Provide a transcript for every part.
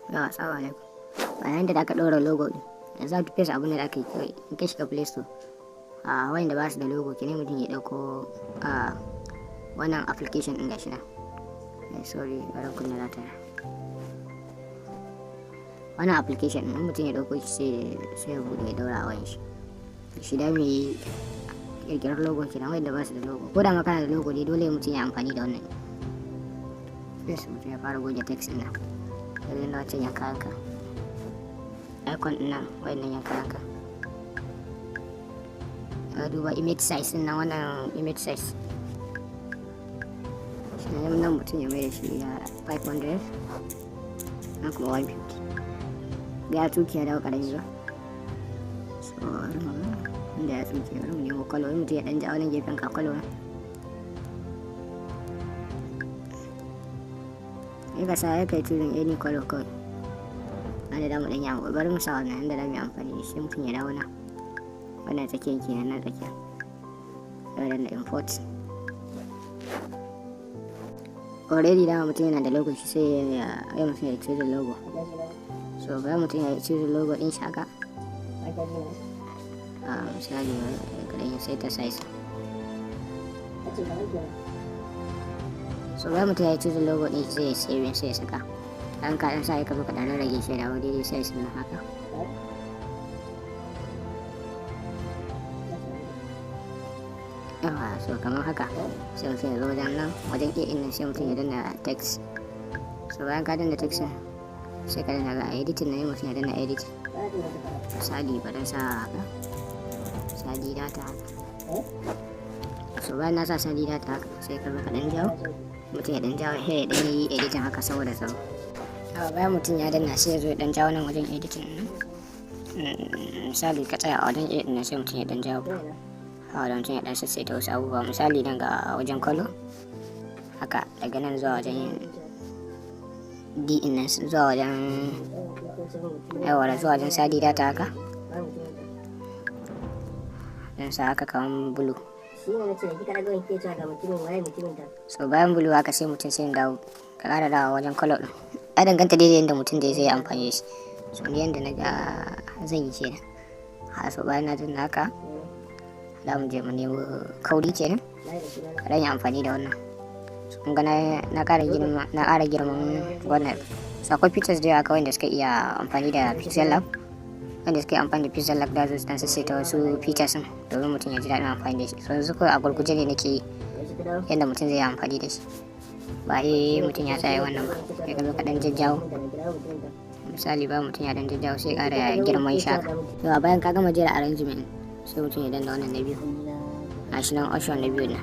Yawa, assalamu alaikum. Bayan da aka ɗora logo ɗin, yanzu za ka fesa abin da aka yi kawai in ka shiga Play Store. A wayanda ba su da logo kenan, mutum ya ɗauko a wannan application ɗin, gashi nan. Sorry, bari kunna data. Wannan application ɗin, mutum ya ɗauko shi, sai ya buɗe, ya ɗaura a wayan shi. Shi da mu yi ƙirƙirar logo kenan, wayanda ba su da logo. Ko da ma kana da logo dai, dole mutum ya amfani da wannan. Sai mutum ya fara goge text ɗin nan. Sai na wancan yanka yanka icon ɗin nan, wayannan yanka yanka. Ka duba image size ɗin nan, wannan image size shi ne nan, mutum ya mai da shi ya 500, nan kuma 150. Ga ya tsuke, ya dawo ƙarami ba. So inda ya tsuke, bari mu nemo color. Mutum ya ɗan ja wannan gefen ka color nan. Sai ka sa ya kai choosing any color kawai wanda da mu ɗan yi amfani. Bari mu sa wannan inda za mu yi amfani da shi. Mutum ya dawo nan, wannan tsakiyar kenan, nan tsakiya, sai danna import. Already dama mutum yana da logo shi, sai ya yi mutum ya choose logo. So bayan mutum ya choose logo din shi haka, a misali, kaɗan ya saita size. So bayan mutum ya choose logo din shi, sai ya save, sai ya saka. Dan ka dan sa, ka zo ka dan rage shi da daidai size nan haka. Yawa, so kamar haka, sai mutum ya zo wajen nan, wajen a nan, sai mutum ya danna text. So bayan ka danna text, sai ka danna ga editing ne, mutum ya danna edit. Misali, bari sa haka, Sadi Data haka. So bayan na sa Sadi Data haka, sai ka zo ka dan jawo, mutum ya dan jawo, sai ya dan yi editing haka saboda tsaro. Bayan mutum ya danna, sai ya zo ya dan jawo nan wajen editing nan. Misali, ka tsaya a wajen edit nan, sai mutum ya dan jawo a wajen, mutum ya dan sassaita wasu abubuwa. Misali, nan ga wajen color haka, daga nan zuwa wajen D nan, zuwa wajen, yawa, zuwa wajen Sadi Data haka, dan sa haka kaman blue. So bayan blue haka, sai mutum sai dawo ka ƙara dawo wajen color din. Ya danganta daidai yadda mutum da zai yi amfani da shi. So ni yanda na ga zan yi kenan ha. So bayan na danna haka, za mu je mu nemo kauri kenan, kaɗan yi amfani da wannan. So kun ga na ƙara girma, na ƙara girman wannan. So akwai features da yawa kawai da suka iya amfani da Pixel Lab. Wanda suka yi amfani da Pixel Lab da su dan sassaita wasu features din domin mutum ya ji daɗin amfani da shi. So yanzu kawai a gurguje ne nake yi yadda mutum zai yi amfani da shi, ba sai mutum ya tsaya wannan ba. Sai ka zo ka dan jajjawo. Misali, ba mutum ya dan jajjawo, sai ƙara girman shi haka. Yawa, bayan ka gama jera arrangement, sai mutum ya danna wannan na biyu, a shi nan option na biyu nan,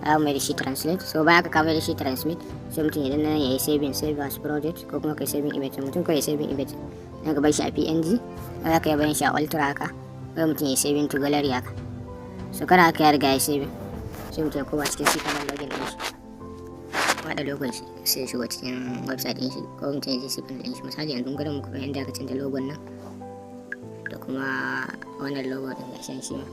za mu mai da shi translate. So bayan aka mai da shi transmit, sai mutum ya danna ya yi saving, save as project, ko kuma kai saving image. Mutum kai saving image, dan ka bar shi a PNG, za ka yi bayan shi a ultra haka, kai mutum ya saving to gallery haka. So kana haka, ya riga ya saving, sai mutum ya koma cikin cPanel, login din shi, wada logon shi, sai ya shigo cikin website din shi, ko mutum ya je cPanel din shi. Misali, yanzu gwada muku yadda aka canza logon nan da kuma wannan logo din, gashin shi ma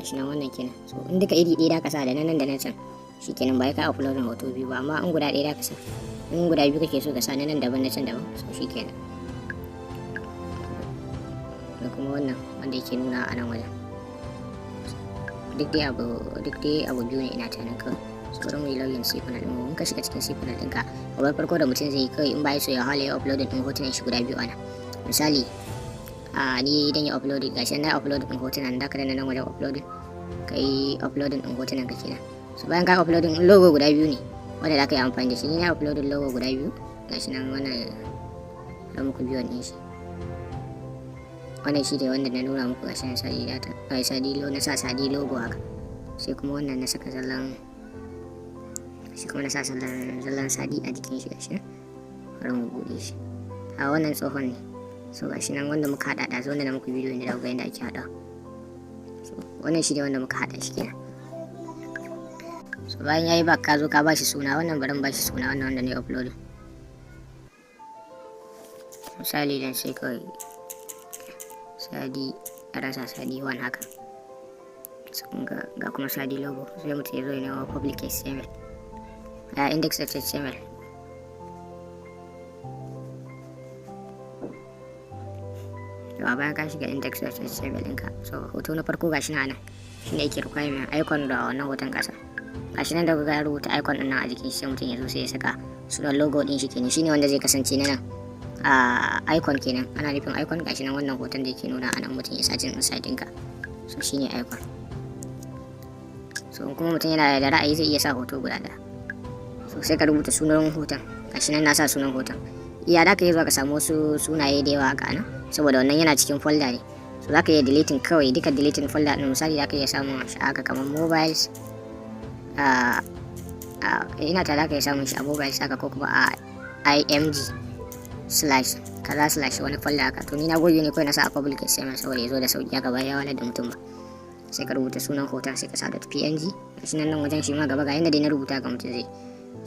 gashi nan, wannan kenan. So in duka iri ɗaya da ka sa, da nan da nan can, shi kenan, ba ka uploading hoto biyu ba. Amma in guda ɗaya da ka sa, in guda biyu kake so ka sa, na nan daban, na can daban, so shi kenan. Da kuma wannan wanda yake nuna a nan wajen, duk dai abu biyu ne ina tunanin kawai. So bari mu yi login cPanel ɗin mu. In ka shiga cikin cPanel ɗinka, abu farko da mutum zai yi kawai, in ba ya so ya hala ya uploading ɗin hotunan shi guda biyu ana. Misali, a ni idan ya uploading, gashi na upload ɗin hotunan da ka danna nan wajen uploading, ka yi uploading ɗin hotunan ka kenan. So bayan ka uploading logo guda biyu ne wanda za ka yi amfani da shi. Ni na uploading logo guda biyu, gashi nan. Wannan da muku biyu ɗin shi, wannan shi ne wanda na nuna muku, gashi nan Sadi Data, ai Sadi lo na sa Sadi logo haka. Sai kuma wannan na saka zallan shi, kuma na sa zallan Sadi a jikin shi, gashi nan. Bari mu buɗe shi. A wannan tsohon ne. So gashi nan wanda muka haɗa da wanda na muku bidiyo ne da ga yadda ake haɗa. So wannan shi ne wanda muka haɗa shi kenan. So bayan yayi ba, ka zo ka bashi suna. Wannan bari mu bashi suna, wannan wanda ne uploading. Misali, dan sai kawai Sadi, a rasa Sadi 1 haka. So ga kuma Sadi logo. Sai mutum ya zo ya nemo public HTML, a index.html. Yawa, bayan ka shiga index.html ɗinka, so hoto na farko gashi na nan, shine yake requirement icon da wannan hoton ƙasa. Gashi nan da kuka ya rubuta icon ɗin nan a jikin shi, sai mutum ya zo sai ya saka sunan logo ɗin shi kenan. Shine wanda zai kasance na nan a icon kenan. Ana nufin icon, gashi nan wannan hoton da yake nuna a nan, mutum ya searching inside ɗinka. So shine icon. So in kuma mutum yana da ra'ayi, zai iya sa hoto guda ɗaya. So sai ka rubuta sunan hoton. Gashi nan na sa sunan hoton. Iya, da ka iya zuwa ka samu wasu sunaye da yawa haka nan, saboda wannan yana cikin folder ne. So za ka iya deleting kawai duka, deleting folder ɗin. Misali, za ka iya samun shi haka kamar mobiles, ina ta za ka iya samun shi a mobiles haka, ko kuma a img/kaza/ wani folder haka. To ni na goge ne kawai na sa a public HTML saboda ya zo da sauki haka, ba ya wahalar da mutum ba. Sai ka rubuta sunan hoton, sai ka sa .png. Gashi nan, nan wajen shi ma gaba ga yanda dai na rubuta ga mutum zai.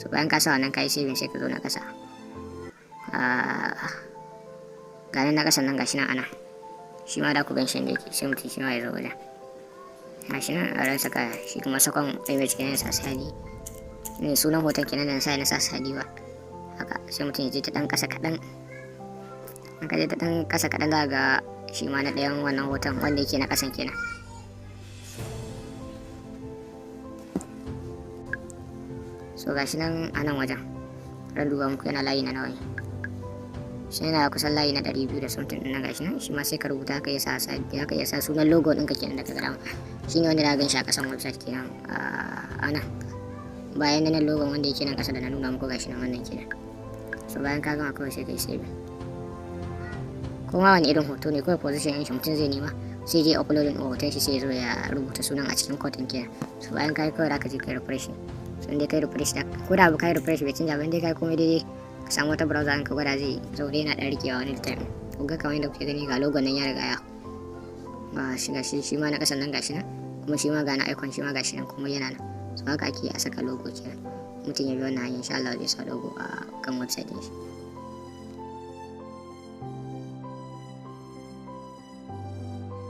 So bayan ka sa wannan, ka yi saving, sai ka zo na kasa. Ga nan na kasan nan, gashi nan ana shi ma da ku gan shi da yake. Sai mutum shi ma ya zo wajen, gashi nan a ran saka shi kuma second image kenan, sa sadi ne sunan hoton kenan da na sa sadi ba haka. Sai mutum ya je ta dan kasa kaɗan. In ka je ta dan kasa kaɗan, za ga shi ma na ɗayan wannan hoton wanda yake na kasan kenan. So gashi nan a nan wajen, ran duba muku yana layi na nawa ne. Shi yana kusan layi na 200 da something ɗin nan. Gashi nan shi ma sai ka rubuta haka, ya sa haka, ya sa sunan logo ɗinka kenan da ka ga dama. Shi ne wanda da gan shi a kasan website kenan a nan bayan nan, logon wanda yake nan kasa da na nuna muku, gashi nan wannan kenan. So bayan ka gama, kawai sai ka yi saving. Kuma wani irin hoto ne, kawai position ɗin shi mutum zai nema, sai je uploading ɗin hoton shi, sai ya zo ya rubuta sunan a cikin code ɗin kenan. So bayan ka yi, kawai zaka je kai refresh. So in dai kai refresh da ko da kai refresh bai canja ba, in dai kai komai daidai, ka samu wata browser in ka gwada, zai zo dai yana ɗan rikewa wani time. Kun ga kamar yadda kuke gani, ga logon nan ya riga ya ba shi. Gashi shi ma na kasan nan, gashi nan kuma shi ma ga na icon, shi ma gashi nan kuma yana nan. So haka ake a saka logo kenan. Mutum ya bi wannan hanyar, insha Allah zai sa logo a kan website din shi.